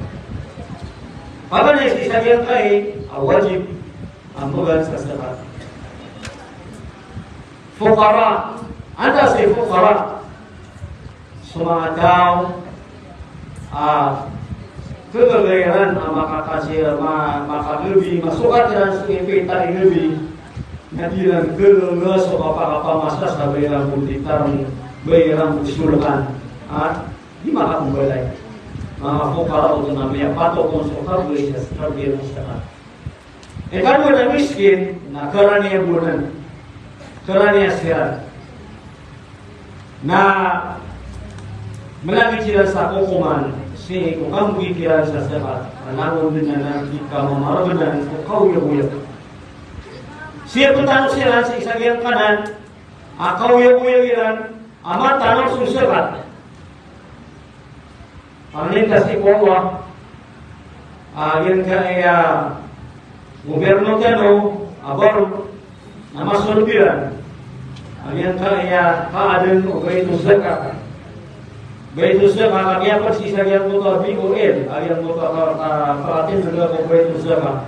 Paganay sii sa giyangkai a wajib a mbagan sa zakat. Fuqara. Anda si fuqara? So manga taw a kagagay iran a makakasi, ma-, makagabi, masokat iran so ipita i gabi, na di iran kagaga so kapakapamasa sa ba iran bo titarong, ba iran bo solkan. A di makapmbalay. Manga fuqara oto na miyapatot on so kabgay sa, kabgay sa zakat. Ikadowa na miskin, na karani a bonan. Karani a siran. Na mlagid siran sa kokoman sii ko kambgi kiran sa zakat. Na langon dn anan i kamamargnan ko kaoyagoyag. Sii ptano siran sii sa giyangkanan a kaoyagoyag iran a matanod so zakat. Pangnin ta sii ko Allah a giyangkaya gobyerno tano a baro na masolbiran a giyangkaya kaadn o Baitul Zakat. Baitul Zakat a miyapd sii sa giyangkoto a B O L, a giyangkoto a ka-, ka-, pakatindg ko Baitul Zakat.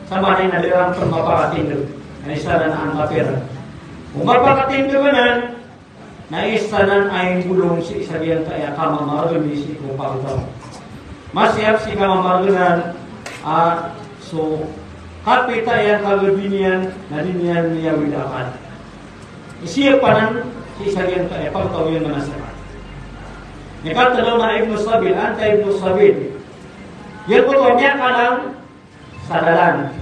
Sa maana na di ran pn mapakatindg, na isa nan a kapira. O mapakatindg anan, na isa nan a ingolong sii sa giyangkaya kamamargn sii ko pagtaw. Masiyap sii kamamargnan a so kapita iyan kagabi niyan na di niyan miyawid akal. Isiyap anan sii sa giyangkaya pagtaw iyan a zakat. Ikatlo na Ibnu Sabil, anta Ibnu Sabil. Giyangkoto a miyakalang sa lalan.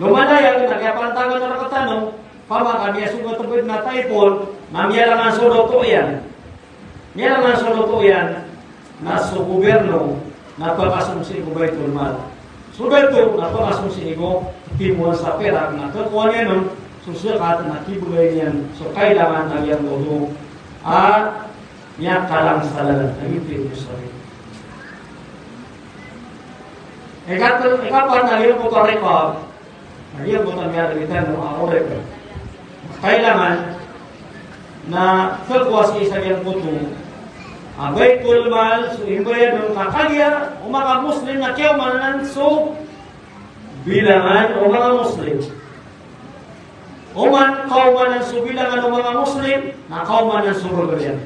Lomanaya na kiyapantagan rktano, opama ka miyasogat bo dn a typhoon, na miyalangan so loto iyan. Miyalangan so loto iyan, na so gobyerno na pakasom sii ko Baitul Mal. So dato na pakasom sii ko timoan sa pirak, na kakowa niyan on so zakat na kibgay niyan so kailangan a giyangkoto a miyakalang sa lalan, na giyoto i Ibnu Sabil. Ikapat, ikapat na giyangkoto a riqab. Na giyangkoto a miyariritan o a riqab. Kailangan na kakowa sii sa giyangkoto a Baitul Mal so imbayad on, ka kagiya o manga Muslim na kiyaomanan so bilangan o manga Muslim. Oman kaomanan so bilangan o manga Muslim, na kaomanan so bgr iyan.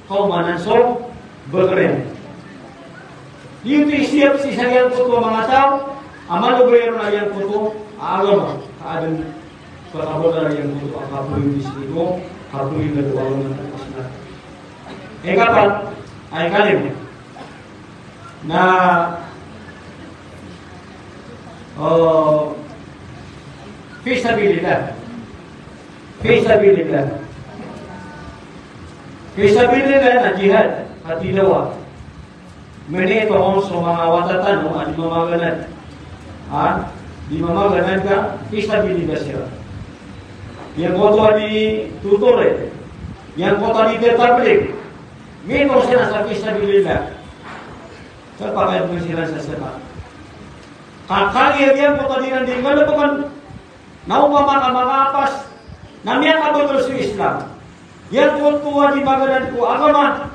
Kaomanan so bgr iyan. Giyoto i siyap sii sa giyangkoto a manga taw a malobay ron a giyangkoto a agama. Ka adn pkabgr a giyangkoto a kapoy sii ko kapoy na dowa ron a Islam. Ikapat, a ikalima na, o, fi sabilillah. Fi sabilillah. Fi sabilillah na jihad, katidawa. Mini ito on so manga wata tano a di mamaganad. Ha? Di mamaganad ka, fi sabilillah siran. Giyangkoto a di tutore. Giyangkoto a di tabligh. Mini ito siran sa fi sabilillah. Sa pakay mo siran sa zakat. Ka kagiya giyangkoto a di ran di ngalbkn. Na opama ka makapas na miyakabagr so Islam. Giyangkoto a di maganad ko agama,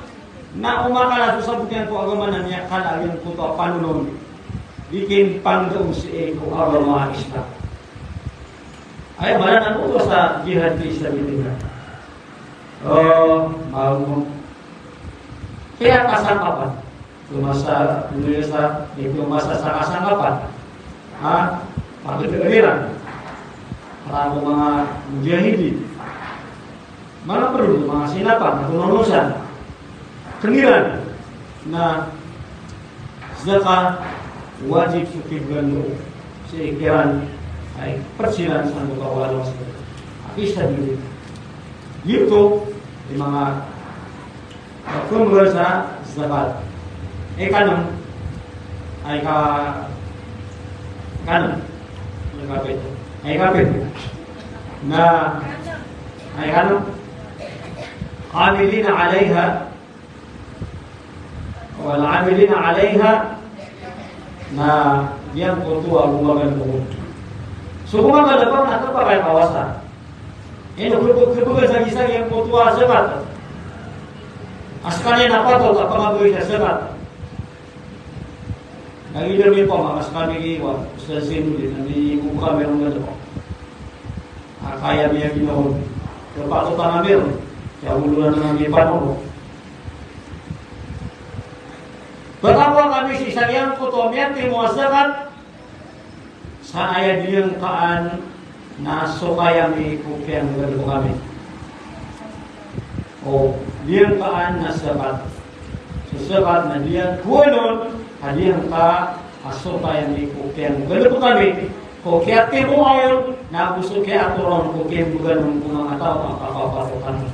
na o makala so sabot iyan ko agama na miyakala giyangkoto a panolon. Di kin panggaon sii ko agama Islam. Aya maana na oto sa jihad fi sabilillah. O, maana. Kiyapasangkapan. Pmasa, pmasa, pmasa sa kasangkapan. Ha? Pagdaan iran. Para ko manga mujahidin. Manga perlu, manga sinapan, ago nonosan. Kn iran na zakat wajib so kibgan o sii kiran, ay, persiran sa mutawalo sa. Fi sabilillah. Giyoto i manga Pmbgan sa zakat. Ikanem, ay ka, ikanem. Ay kapito. Ay kapito. Na, ay ikanem. Amilina alayha. Wal amilina alayha. Na giyangkoto a gomaganda on. So gomaganda on na kapakay kawasa. Ino kebo-, kebogan sa gisa giyangkoto a zakat a skaniyan a patot a pangabegay sa zakat. Na giya mi pman a skami giya, Ustadh Zainuddin, na miyagoga mi ron ganda. A kaya miyaginawon. Kapatotan ami ron, aya olonan ami pano. Batawa kami sii sa giyangkoto a miyatimo a zakat, sa aya diyangkaan na sokay ami ko kiyanggalebek ami. O, diyangkaan na zakat. So zakat na diyangkowan on, a diyangka a sokay ami ko kiyanggalebek ami, ko kiyatimoa on, na go so kiyaatoran ko kiyambegan on ko manga taw a kapapatotan.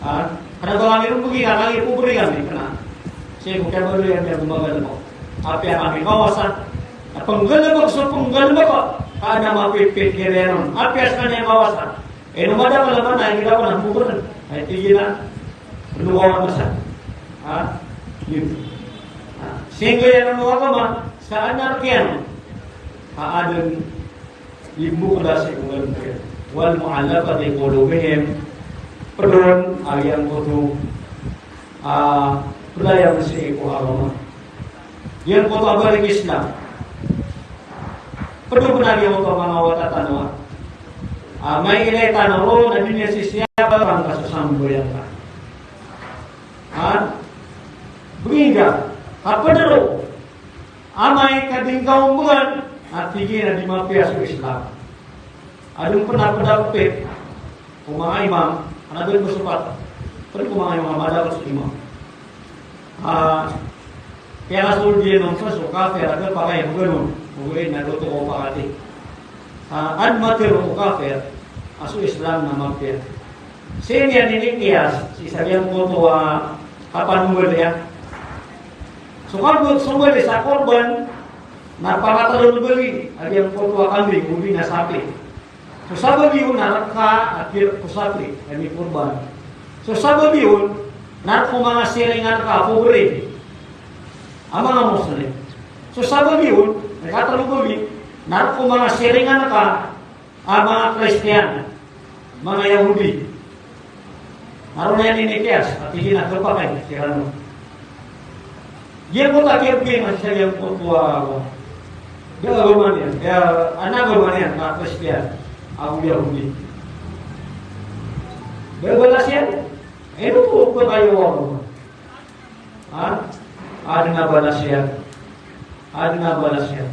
Ha? Kena ba kami ron begi ka, kami pobre kami, kena. Sii ko kiyabaloy ami a gomagala ko. Apiya kami kawasa. Na penggalebek so penggalebek ka, ka adn a mapipikir iyan on. Apiya sekaniyan kawasa. Ino madakel a mana, ino dakel a pobre. Ay, tig iyan a, renowa masa. Ha? Yun. Ha? Sii ko iyan renowa ka ma, sa adn a rek iyan. Ha, adn Imbokeda sii ko nggalebek iyan. Wal mu'allafati qulubuhum. Ped on a giyangkoto a pelayang sii ko agama. Giyangkoto a ba Islam. Ped on a giyangkoto a manga wata tano a, a, mailay tano ron a di niyan sisiyapa angka so sambayang ka. Ha? Begi ngka, ka ped ron. Amay ka di ngka ombengan, na tig iyan a di mapiya so Islam. Adn pen a ped a pepit ko manga imam, adn a ped a sopat. Ped ko manga imam a madakel so imam. Ah, kiyakasold iyan on so kafir a kapakay a began on. Ogaid na doto ko pakati. Ah, adn a matero ko kafir a so Islam na mapiya. Sii niyan inikiyas sii sa giyangkoto a kapanombali iyan. So kago so mbali sa korban na pangatlo mbali a giyangkoto a kambing odi na sapi. So sabagi on na rek ka a kir ko sapi a mikorban. So sabagi on na rek ko manga siringan ka a pobre a manga Muslim. So sabagi on, na katlo mbali, na rek ko manga siringan ka a manga Kristiyan, manga Yahudi. Na roo niyan inikiyas, a tig iyan a kepakay kiran on. Giyangkoto a kiyabegay iyan sa giyangkoto a, da a agama niyan, da a agama niyan, na Kristiyan ago Yahudi. Da a balas iyan, ino ko kepakay o agama. Ha? Adn a balas iyan. Adn a balas iyan.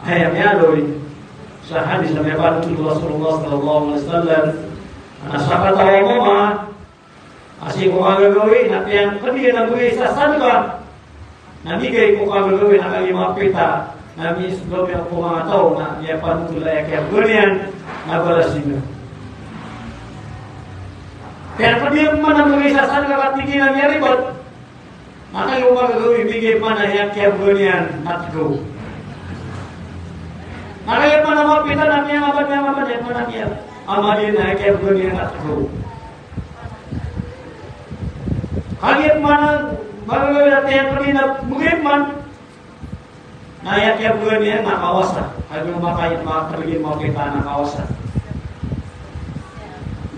Aya miyaaloy sa hadis a miyapanotol o Rasulullah sallallahu alaihi wasallam, na sakataw a mama a sii ko kagagawii na piyangked iyan a begay sa sadaka, na migay ko kagagawii na kagiya mapita, na miisold iyan ko manga taw, na miyapanotol a aya kiyabegan iyan na balas iyan. Piyangked iyan man a begay sa sadaka ka tig iyan a miyaribat. Na kagiya o kagagawii, migay pman a aya kiyabegan iyan na tgaw. Na kagiya pman a mapita na miyangaban, miyangaban, aya pman a miya, a madi na aya kiyabegan iyan na tgaw. Kagiya pman a kagagawii na tiyangked iyan a begay pman. Na aya kiyabegan iyan na kawasa. Kagiya makay, makay, mapita na kawasa.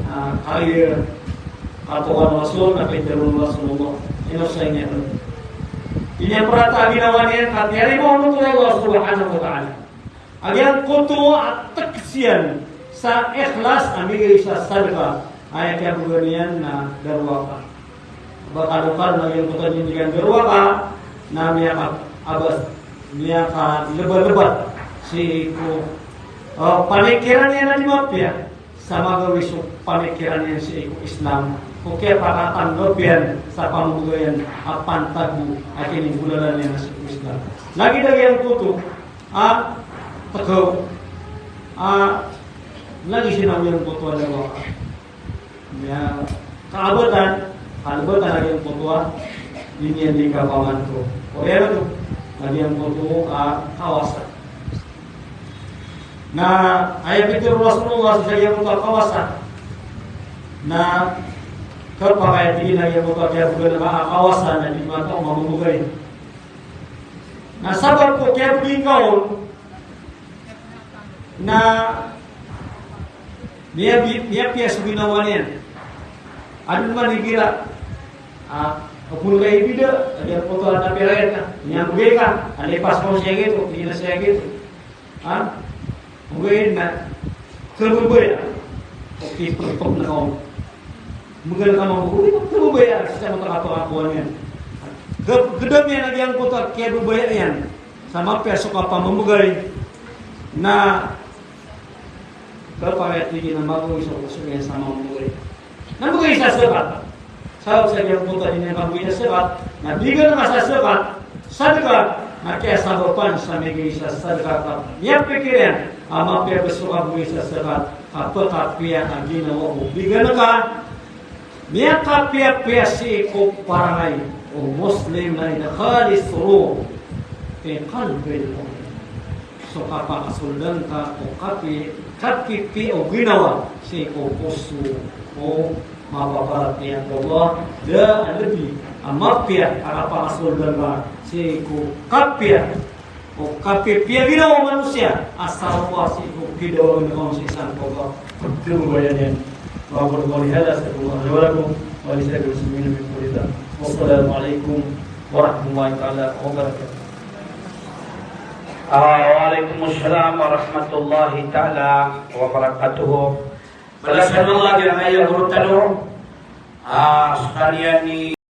Na kagiya katokan o Rasul, na pitharo o Rasulullah. Ino sa iniyan. Iniyan prata a ginawa niyan, ka tiyarima on o Allah subhanahu wa ta'ala. A giyangkoto a tekes iyan sa ikhlas a migay sa sadaka, aya kiyabegan iyan na darowaka. Ba kano-kano na giyangkoto a dinigan darowaka, na miyaka, abas, miyakalebat-lebat sii ko, eh, panikiran iyan a di mapiya. Sa magawii so pamikiran iyan sii ko Islam, ko kiyapakatanggap iyan sa pambegayan a pantag bo a kinimbolalan iyan sii ko Islam. Lagid a giyangkoto a tgaw a lagid sii na giyangkoto a darowaka. Iya, kaabatan, kalebatan a giyangkoto a di niyan di kapamanto. Oriyan oto, a giyangkoto a kawasa. Na aya pitharo o Rasulullah sa giyangkoto a kawasa. Na kapakay a tig iyan a giyangkoto a kiyabegan a kawasa na di mataw mamamegay. Na sabap ko kiyabegi ngka on na miyabi-, miyapiya so ginawa niyan. Adn man igira a, opama ka ibida, a giyangkoto a napira iyan ka, miyabegay ka, a lipas ka on sii giyoto, tig iyan a sii giyoto. Ha? Ogaid na khababaya. Okey, pagpag na kaon. Magaan ka mambo, di ba, pagbabayaan, sa mata ka pakakowa niyan. Gab-, gadam iyan a giyangkoto a kiyababaya iyan. Sa mapiya so kapamamagay na, ba, pakayato iyan na magoy so, so, iyan sa mamamagay. Na magay sa zakat. Sabap sa giyangkoto a di niyan kagoya sa zakat, na bigan ka sa zakat, sadaka, na kiyasabapan sa migay sa sadaka ka. Miyapikir iyan a mapiya ba so kagoya sa zakat, a pkapiya a ginawa o bigan ka, miyakapiyapiya sii ko parangay o Muslim na idkhali surur fi qalbil mu'min. So kapakasoldan ka o kapi-, kapipiya o ginawa sii ko poso o mapaparatiyaya ko Allah, da a lbi a mapiya a kapakasoldan ka sii ko kapiya o kapipiya ginawa o manosiya a sarpa sii ko kidawagan ka on sii san ko Allah. Dn baya niyan. Wa aqulu qawli hadha, astaghfirullaha li wa lakum wa li sa'iril muslimin min kulli dhanb. Wassalamu alaikum warahmatullahi taala wabarakatuh. Ah, wa alaikumussalam warahmatullahi taala wabarakatuh. Balasan o Allah giyangkaya goro tano. Ah, skaniyan i